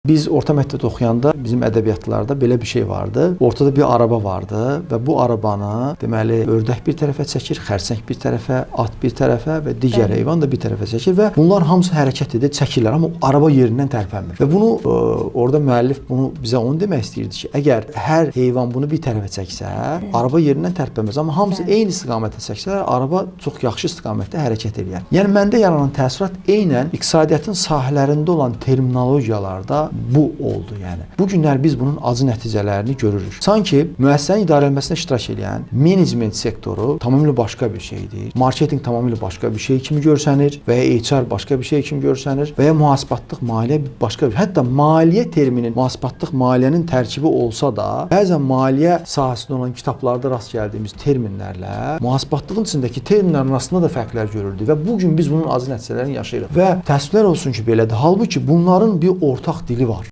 Biz orta məktəbdə oxuyanda bizim ədəbiyyatlarda belə bir şey vardı. Ortada bir araba vardı və bu arabanı deməli ördək bir tərəfə çəkir, xərçəng bir tərəfə, at bir tərəfə və digər heyvan da bir tərəfə çəkir və bunlar hamısı hərəkət edir, çəkirlər, amma araba yerindən tərpənmir. Və bunu orada müəllif bunu bizə onu demək istəyirdi ki, əgər hər heyvan bunu bir tərəfə çəksə, araba yerindən tərpənməz, amma hamısı eyni istiqamətə çəksələr, araba çox yaxşı istiqamətdə hərəkət eləyər. Yəni məndə yaranan təəssürat eynən iqtisadiyyatın sahələrində olan terminologiyalarda bu oldu yəni. Bu günlər biz bunun acı nəticələrini görürük. Sanki müəssisənin idarə edilməsində iştirak edən menecment sektoru tamamilə başqa bir şeydir. Marketinq tamamilə başqa bir şey kimi görsənir və ya HR başqa bir şey kimi görsənir və ya mühasibatlıq, maliyyə başqa bir. Hətta maliyyə terminin mühasibatlıq maliyyənin tərkibi olsa da, bəzən maliyyə sahəsində olan kitablarda rast gəldiyimiz terminlərlə mühasibatlığın içindəki terminlərin arasında da fərqlər görürdük və bu gün biz bunun acı nəticələrini yaşayırıq. Və təəssüflər olsun ki, belədir. Halbuki bunların bir ortaq dili var.